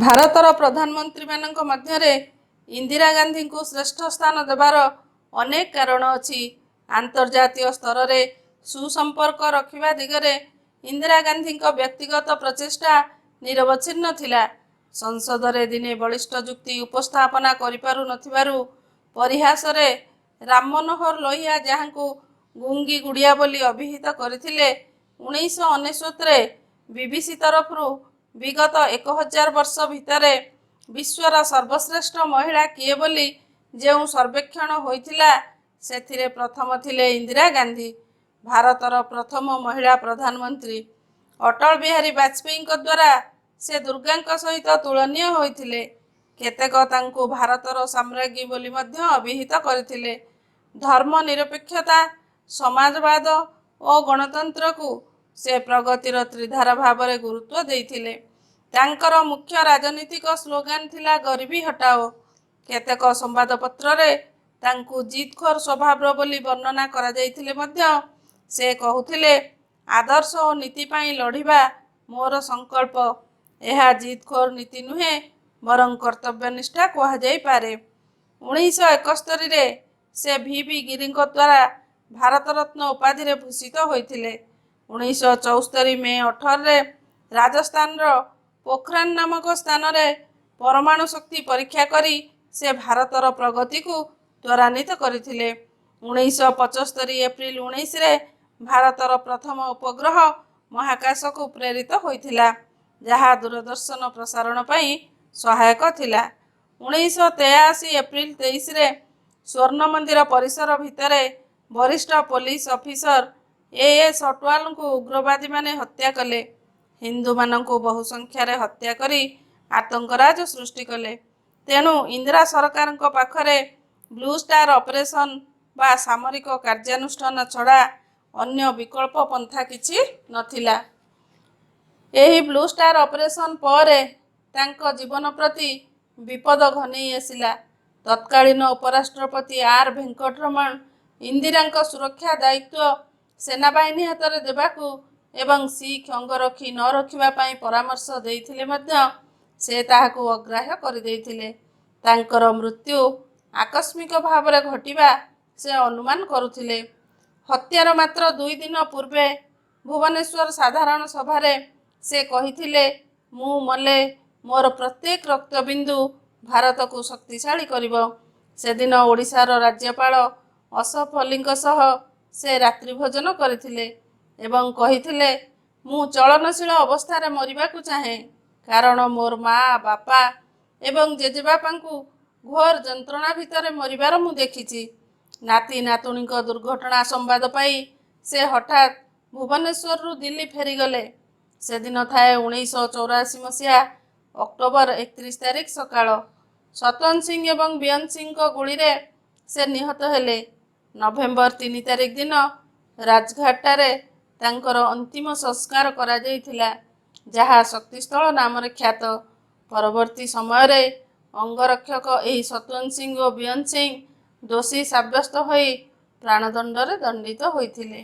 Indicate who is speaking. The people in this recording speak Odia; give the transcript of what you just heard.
Speaker 1: ଭାରତର ପ୍ରଧାନମନ୍ତ୍ରୀମାନଙ୍କ ମଧ୍ୟରେ ଇନ୍ଦିରା ଗାନ୍ଧୀଙ୍କୁ ଶ୍ରେଷ୍ଠ ସ୍ଥାନ ଦେବାର ଅନେକ କାରଣ ଅଛି। ଆନ୍ତର୍ଜାତୀୟ ସ୍ତରରେ ସୁସମ୍ପର୍କ ରଖିବା ଦିଗରେ ଇନ୍ଦିରା ଗାନ୍ଧୀଙ୍କ ବ୍ୟକ୍ତିଗତ ପ୍ରଚେଷ୍ଟା ନିରବଚ୍ଛିନ୍ନ ଥିଲା। ସଂସଦରେ ଦିନେ ବଳିଷ୍ଠ ଯୁକ୍ତି ଉପସ୍ଥାପନା କରିପାରୁ ନଥିବାରୁ ପରିହାସରେ ରାମମନୋହର ଲୋହିଆ ଯାହାଙ୍କୁ ଗୁଙ୍ଗୀ ଗୁଡ଼ିଆ ବୋଲି ଅଭିହିତ କରିଥିଲେ, 1999ରେ ବି.ବି.ସି ତରଫରୁ ବିଗତ 1000 ବର୍ଷ ଭିତରେ ବିଶ୍ୱର ସର୍ବଶ୍ରେଷ୍ଠ ମହିଳା କିଏ ବୋଲି ଯେଉଁ ସର୍ବେକ୍ଷଣ ହୋଇଥିଲା, ସେଥିରେ ପ୍ରଥମ ଥିଲେ ଇନ୍ଦିରା ଗାନ୍ଧୀ, ଭାରତର ପ୍ରଥମ ମହିଳା ପ୍ରଧାନମନ୍ତ୍ରୀ। ଅଟଳ ବିହାରୀ ବାଜପେୟୀଙ୍କ ଦ୍ୱାରା ସେ ଦୁର୍ଗାଙ୍କ ସହିତ ତୁଳନୀୟ ହୋଇଥିଲେ। କେତେକ ତାଙ୍କୁ ଭାରତର ସାମ୍ରାଜ୍ଞୀ ବୋଲି ମଧ୍ୟ ଅଭିହିତ କରିଥିଲେ। ଧର୍ମନିରପେକ୍ଷତା, ସମାଜବାଦ ଓ ଗଣତନ୍ତ୍ରକୁ ସେ ପ୍ରଗତିର ତ୍ରିଧାରା ଭାବରେ ଗୁରୁତ୍ୱ ଦେଇଥିଲେ। ତାଙ୍କର ମୁଖ୍ୟ ରାଜନୀତିକ ସ୍ଲୋଗାନ ଥିଲା ଗରିବୀ ହଟାଓ। କେତେକ ସମ୍ବାଦପତ୍ରରେ ତାଙ୍କୁ ଜିଦଖୋର ସ୍ୱଭାବର ବୋଲି ବର୍ଣ୍ଣନା କରାଯାଇଥିଲେ ମଧ୍ୟ ସେ କହୁଥିଲେ, ଆଦର୍ଶ ଓ ନୀତି ପାଇଁ ଲଢ଼ିବା ମୋର ସଂକଳ୍ପ। ଏହା ଜିଦଖୋର ନୀତି ନୁହେଁ, ବରଂ କର୍ତ୍ତବ୍ୟନିଷ୍ଠା କୁହାଯାଇପାରେ। 1971ରେ ସେ ଭି. ଭି. ଗିରିଙ୍କ ଦ୍ୱାରା ଭାରତରତ୍ନ ଉପାଧିରେ ଭୂଷିତ ହୋଇଥିଲେ। 1974 ମେ 18ରେ ରାଜସ୍ଥାନର ପୋଖରାନ ନାମକ ସ୍ଥାନରେ ପରମାଣୁ ଶକ୍ତି ପରୀକ୍ଷା କରି ସେ ଭାରତର ପ୍ରଗତିକୁ ତ୍ୱରାନ୍ୱିତ କରିଥିଲେ। 1975 ଏପ୍ରିଲ 19ରେ ଭାରତର ପ୍ରଥମ ଉପଗ୍ରହ ମହାକାଶକୁ ପ୍ରେରିତ ହୋଇଥିଲା, ଯାହା ଦୂରଦର୍ଶନ ପ୍ରସାରଣ ପାଇଁ ସହାୟକ ଥିଲା। 1983 ଏପ୍ରିଲ 23ରେ ସ୍ୱର୍ଣ୍ଣ ମନ୍ଦିର ପରିସର ଭିତରେ ବରିଷ୍ଠ ପୋଲିସ ଅଫିସର ଏ. ଏସ୍. ଅଟୱାଲଙ୍କୁ ଉଗ୍ରବାଦୀମାନେ ହତ୍ୟା କଲେ। ହିନ୍ଦୁମାନଙ୍କୁ ବହୁ ସଂଖ୍ୟାରେ ହତ୍ୟା କରି ଆତଙ୍କରାଜ ସୃଷ୍ଟି କଲେ। ତେଣୁ ଇନ୍ଦିରା ସରକାରଙ୍କ ପାଖରେ ବ୍ଲୁ ଷ୍ଟାର ଅପରେସନ ବା ସାମରିକ କାର୍ଯ୍ୟାନୁଷ୍ଠାନ ଛଡ଼ା ଅନ୍ୟ ବିକଳ୍ପ ପନ୍ଥା କିଛି ନଥିଲା। ଏହି ବ୍ଲୁ ଷ୍ଟାର ଅପରେସନ ପରେ ତାଙ୍କ ଜୀବନ ପ୍ରତି ବିପଦ ଘନେଇ ଆସିଲା। ତତ୍କାଳୀନ ଉପରାଷ୍ଟ୍ରପତି ଆର୍. ଭେଙ୍କଟରମଣ ଇନ୍ଦିରାଙ୍କ ସୁରକ୍ଷା ଦାୟିତ୍ୱ ସେନାବାହିନୀ ହାତରେ ଦେବାକୁ ଏବଂ ଶିଖ ଅଙ୍ଗରକ୍ଷୀ ନ ରଖିବା ପାଇଁ ପରାମର୍ଶ ଦେଇଥିଲେ ମଧ୍ୟ ସେ ତାହାକୁ ଅଗ୍ରାହ୍ୟ କରିଦେଇଥିଲେ। ତାଙ୍କର ମୃତ୍ୟୁ ଆକସ୍ମିକ ଭାବରେ ଘଟିବା ସେ ଅନୁମାନ କରୁଥିଲେ। ହତ୍ୟାର ମାତ୍ର 2 ଦିନ ପୂର୍ବେ ଭୁବନେଶ୍ୱର ସାଧାରଣ ସଭାରେ ସେ କହିଥିଲେ, ମୁଁ ମଲେ ମୋର ପ୍ରତ୍ୟେକ ରକ୍ତବିନ୍ଦୁ ଭାରତକୁ ଶକ୍ତିଶାଳୀ କରିବ। ସେଦିନ ଓଡ଼ିଶାର ରାଜ୍ୟପାଳ ଅସଫ ଅଲ୍ଲୀଙ୍କ ସହ ସେ ରାତ୍ରିଭୋଜନ କରିଥିଲେ ଏବଂ କହିଥିଲେ, ମୁଁ ଚଳନଶୀଳ ଅବସ୍ଥାରେ ମରିବାକୁ ଚାହେଁ, କାରଣ ମୋର ମା, ବାପା ଏବଂ ଜେଜେବାପାଙ୍କୁ ଘୋର ଯନ୍ତ୍ରଣା ଭିତରେ ମରିବାର ମୁଁ ଦେଖିଛି। ନାତି ନାତୁଣୀଙ୍କ ଦୁର୍ଘଟଣା ସମ୍ବାଦ ପାଇ ସେ ହଠାତ୍ ଭୁବନେଶ୍ୱରରୁ ଦିଲ୍ଲୀ ଫେରିଗଲେ। ସେଦିନ ଥାଏ 1984 ମସିହା ଅକ୍ଟୋବର 31 ତାରିଖ ସକାଳ। ସତୱନ୍ତ ସିଂ ଏବଂ ବିଅନ୍ତ ସିଂଙ୍କ ଗୁଳିରେ ସେ ନିହତ ହେଲେ। ନଭେମ୍ବର 3 ତାରିଖ ଦିନ ରାଜଘାଟଠାରେ ତାଙ୍କର ଅନ୍ତିମ ସଂସ୍କାର କରାଯାଇଥିଲା, ଯାହା ଶକ୍ତିସ୍ଥଳ ନାମରେ ଖ୍ୟାତ। ପରବର୍ତ୍ତୀ ସମୟରେ ଅଙ୍ଗରକ୍ଷକ ଏହି ସତୱନ୍ତ ସିଂ ଓ ବିଅନ୍ତ ସିଂ ଦୋଷୀ ସାବ୍ୟସ୍ତ ହୋଇ ପ୍ରାଣଦଣ୍ଡରେ ଦଣ୍ଡିତ ହୋଇଥିଲେ।